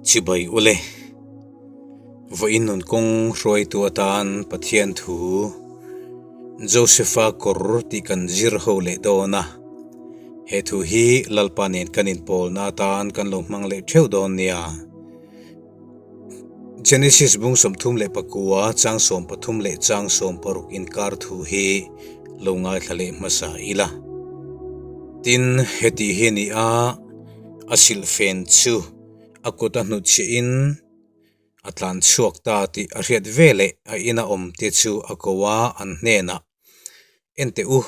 Chibai ule. Vawiin nun kawng hruaitu atan Pathian thu Josepha kawr tih kan zir ho leh dawn a. He thu hi Lalpa nen kan inpawlna atan kan lo hmang leh theuh dawn nia. Genesis bung 34 chang 13 leh chang 16 inkar thu hi lo ngaithla leh hmasa ila. Tin, heti hi a ni a, a silhfen chu a kut a hnutchhiah in a tlan chhuak ta tih a hriat veleh a ina awm te chu a ko a, an hnenah, Enteh u,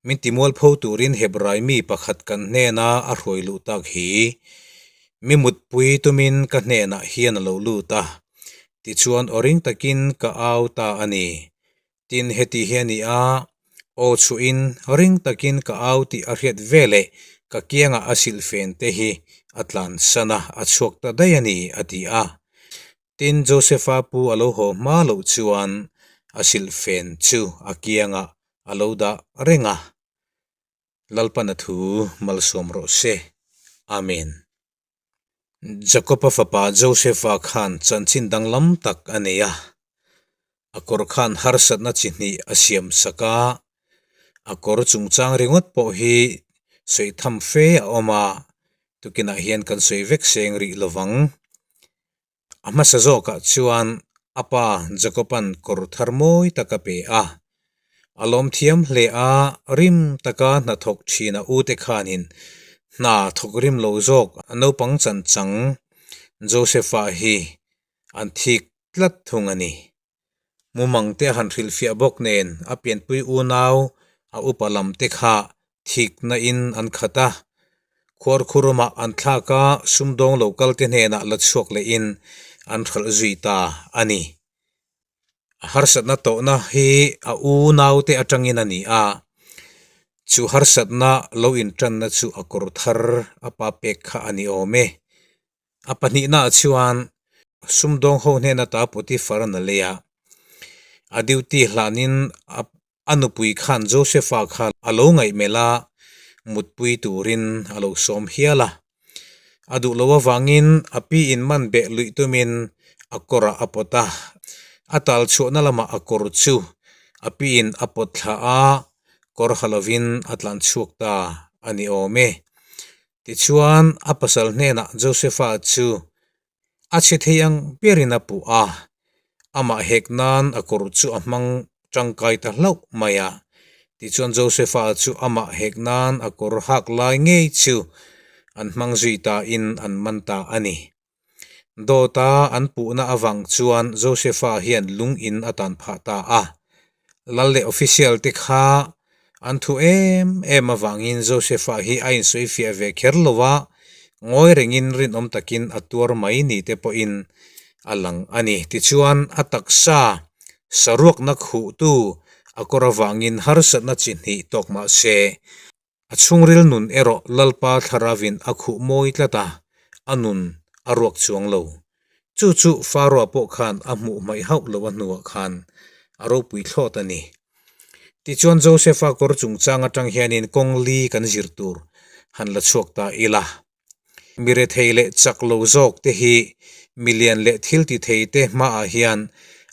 Min timualpho turin Hebrai mi pakhat kan hnena a hruai luh tak hi mi mutpui tumin ka hnenah hian a lo lut a, tichuan aw ring takin ka au ta a ni. Tin, heti hi a ni a, aw chhuahin ring takin ka au tih a hriat veleh ka kiangah a silhfen te hi a tlansan a, a chhuak ta daih a ni, a ti a. Tin, Josefa pu a lo haw hma loh chuan a silhfen chu a kiangah a lo dah reng a. Lalpana thu malsawm rawh se. Amen. Jakoba fapa Josefa khan chanchin danglam tak a nei a. A kawr khan harsatna chi hnih a siam sak a, a kawr chungchang ringawt pawh hi sawi tham fe a awm a, tukinah hian kan sawi vek seng rih lovang. A hmasa zawkah chuan a pa Jakoban kawr thar mawi tak a pe a, a lawm thiam hle a, rim taka hna thawk thin a ute khanin hna thawk rim lo zawk a naupang chanchang Joseph-a hi an thik tlat thung a ni. Mumang te a han hrilhfiah bawk nen a pianpui unau a upa lam te kha thikna in an khat a, khuarkhurumah an thlak a, sumdawng lo kal te hnenah la chhuak leh in an hralh zui ta a ni. A harsatna tawhna hi a unau te atangin a ni a, chu harsatna lo intanna chu a kawr thar a pa pek kha a ni awm e. A pahnihnaah chuan sumdawng ho hnena ta Potiphar a na lei a, a duty hlanin a nupui khan Josepha kha a lo ngaihmelh a, mutpui turin a lo sawm hial a. A duh lo avangin a pi in man beh luih tumin a kawrah a pawt a, a tal chhuahna lamah a kawr chu a pi in a pawt thla a, kawr ha lovin a tlan chhuak ta a ni awm e. Tichuan, a pasal hnenah Josefa chu a chhe thei ang berin a puh a, amah hek nan a kawr chu a hmang tangkai ta hlauh mai a. Tichuan Josefa chu amah hek nan a kawr hak lai ngei chu an hmang zui ta in an man ta a ni. Dawta an puhna avang chuan Josefa hian lung in a tan phah ta a. Lal leh official te kha an thu em em avangin Josefa hi a insawi fiah ve kher lo a, ngawi rengin rinawm takin a tuar mai ni te pawhin a lang a ni. Tichuan a taksa saruakna khuhtu a kawr avangin harsatna chi hnih tawk mah se, A chhungril nun erawh Lalpa Thlaravin a khuh mawi tlat a, a nun a ruak chuang lo. Chu chu Faroa pawh khan a hmuh hmaih hauh lo a hnuah khan a ropui thlawt a ni. Tichuan Josefa kawr chungchang atang hianin kawng li kan zir tur han la chhuak ta ila. Mi rethei leh chak lo zawk te hi milian leh thil ti thei te hmaah hian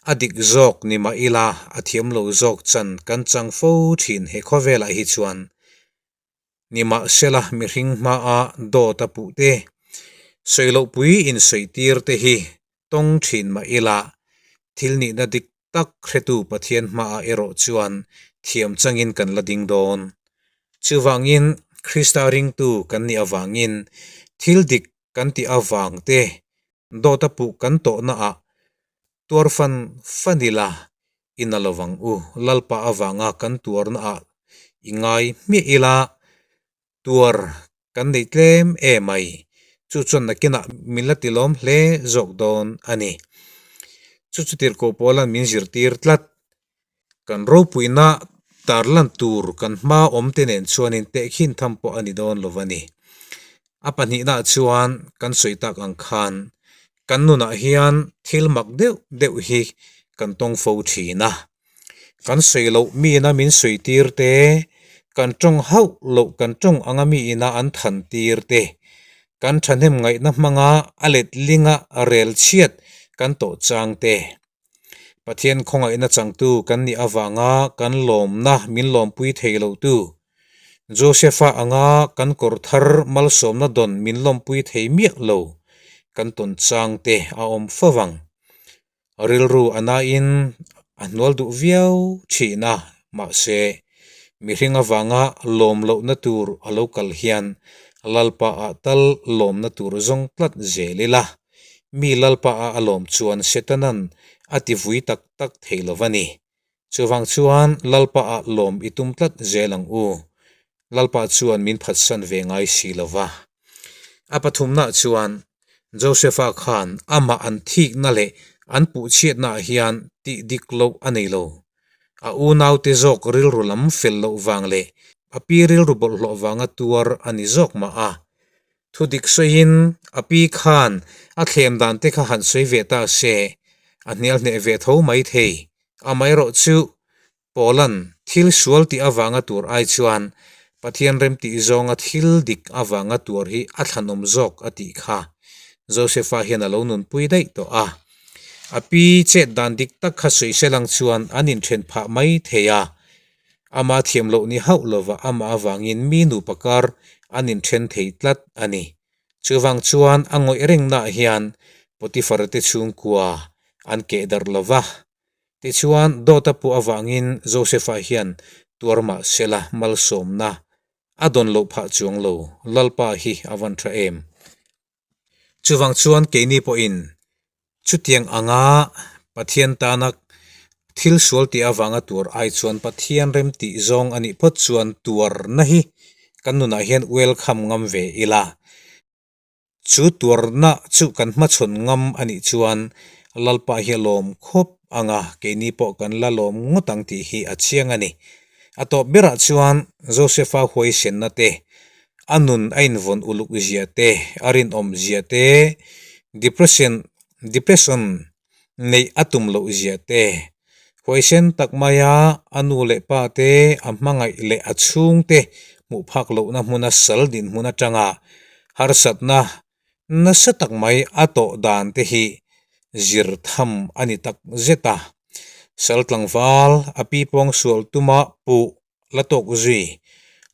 a dik zawk ni mah ila a thiam lo zawk chan kan chang fo thin he khawvelah hi chuan nimahsela mihring hmaa dawt a puh te, sawi loh pui insawi tir te hi tawng thin mah ila thil nihna dik tak hretu Pathian hmaah erawh chuan thiam changin kan la ding dawn. Chuvangin Krista ringtu kan nih avangin thil dik kan tih avang te dawt a puh kan tawhnaah tuar fan fan ila in a lovang u. Lalpa avanga kan tuarnaah i ngai hmiah ila tuar kan nei tlem em mai. Chu chuan nakinah min la tilawm hle zawk dawn a ni. Chu chu tirhkoh pawlan min zirtir tlat. Kan ropuina tarlan tur kan hma awm te nen chuanin tehkhin tham pawh a ni dawn lo a ni. A pahnihnaah chuan kan sawi tak ang khan kan nunah hian thil mak deuh deuh hi kan tawng fo thin a. Kan sawi loh miina min sawi tir te, kan tawng hauh loh kan tawng anga miina an than tir te, Kan thahnem ngaihna hmanga a letlinga rel chhiat kan tawh chang te. Pathian khawngaihna changtu kan nih avanga kan lawmna min lawmpui thei lotu, Josepha anga kan kawr thar malsawmna dawn min lawmpui thei miah lo kan tawn chang te a awm fo vang. Rilru a nain a hnual duh viau thin a, mahse, mihring avanga lawm lohna tur a lo kal hian Lalpa ah tal lawmna tur zawng tlat zel ila, mi Lalpa ah a lawm chuan Setanan a ti vui tak tak thei lo va ni. Chuvang chuan Lalpa ah lawm i tum tlat zel ang u. Lalpa chuan min phatsan ve ngai si lo va. A pathumnaah chuan Josepha khan amah an thikna leh an puhchhiatnaah hian tih dik loh a nei lo. A unaute zawk rilru lam fel loh vang leh a pi rilru bawlhhlawh vanga tuar a ni zawk mah a. Thu dik sawiin a pi khan a thlem dan te kha han sawi ve ta se, a hnial hneh ve tho mai thei. Amaherawhchu Paula'n thil sual tih avanga tur ai chuan Pathian remtih zawnga thil dik avanga tuar hi a thlanawm zawk a tih kha Josepha hian a lo nunpui daih tawh a. A pi chet dan dik tak kha sawi se lang chuan an inthen phah mai thei a. Ama thiam loh ni hauh lova amah avangin mi nupa kar an inthen thei tlat a ni. Chuvang chuan a ngawih rengnaah hian Potiphar te chhungkua an keh darh lova. Tichuan, dawt a puh avangin Joseph-a hian tuar mah sela malsawmna a dawn loh phah chuang lo, Lalpa hi a van tha em? Chuvang chuan keini pawhin chutiang anga Pathian tana thil sual tih avanga tuar ai chuan Pathian remtih zawng a nih phawt chuan tuarna hi kan nunah hian welcome ngam ve ila. Chu tuarna chu kan hmachhawn ngam a nih chuan Lalpa hi a lawm khawp ang a, keini pawh kan la lawm ngawt ang tih hi a chiang a ni. A tawp berah chuan Josepha huaisenna te, a nun a invawn uluk zia te, a rinawm zia te, depression depression neih a tum loh zia te, huaisen tak maia a nu leh pa te, a hmangaih leh a chhungte hmuh phak lohna hmuna sal dinhmun atanga harsatna nasa tak mai a tawh dan te hi zir tham a ni tak zet a. Sal tlangval a pi pawng sual tuma puh la tawk zui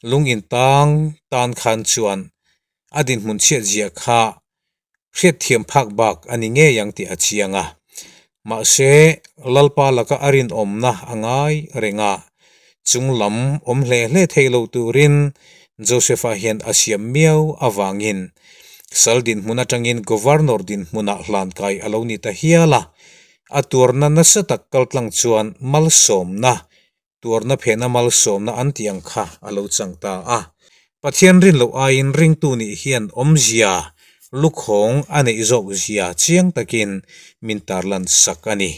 lung in tang tan khan chuan a dinhmun chhiat zia kha hriatthiam phak bak a ni ngei ang tih a chiang a. Mahse, Lalpa laka a rinawmna a ngai reng a, chung lam awm hle hle thei lo turin Joseph-a hian a siam miau avangin sal dinhmun atangin Governor dinhmunah hlankai a lo ni ta hial a, a tuarna nasa tak kaltlang chuan malsawmna Tuarna phena malsawmna an tih ang kha a lo chang ta a. Pathian rin loh aiin ringtu nih hian awmzia, lukhawng a neih zawk zia chiang takin min tarlan sak a ni.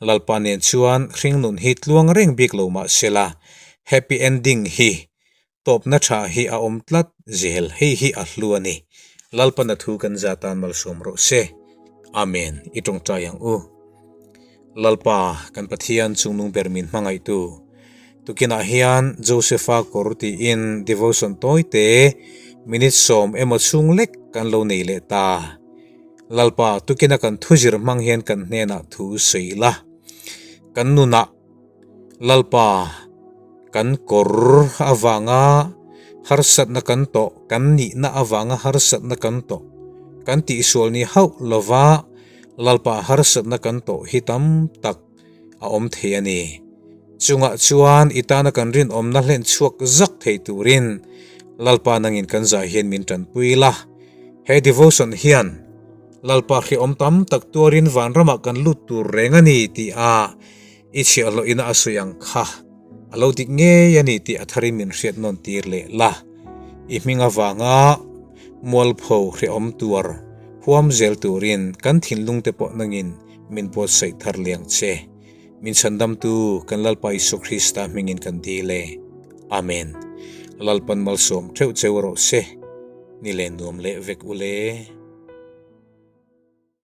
Lalpa nen chuan hringnun hi tluang reng bik lo mah sela, happy ending hi, tawpna tha hi a awm tlat zel, hei hi a hlu a ni. Lalpana thu kan za tan malsawm rawh se. Amen. I tawngtai ang u. Lalpa, kan Pathian chungnung ber min hmangaihtu. Tukinah hian Josepha kawr tiin devotion tawi te minute sawm emaw chhung lek kan lo nei leh ta. Lalpa, tukina kan thuzir hmang hian kan hnenah thu sawi la. Kan nunah Lalpa, kan kawr avanga harsatna kan tawh, kan nihna avanga harsatna kan tawh, kan tihsual ni hauh lova Lalpa harsatna kan tawh hi tam tak a awm thei a ni. Chungah chuan i tana kan rinawmna hlen chhuak zak thei turin Lalpa nangin kan zah hian min tanpui la. He devotion hian Lalpa hrehawm tam tak tuarin vanramah kan lut tur reng a ni tih a i chhiahhlawh ina a sawi ang kha a lo dik ngei a ni tih a tharin min hriat nawn tir leh la. I hming avanga mualpho hrehawm tuar huam zel turin kan thinlung te pawh nangin min buatsaih thar liang che. Min chhandamtu kan Lalpa Isua Krista hmingin kan dil e. Amen. Lalpan malsawm theuh cheu rawh se. Ni len nuam leh vek u le.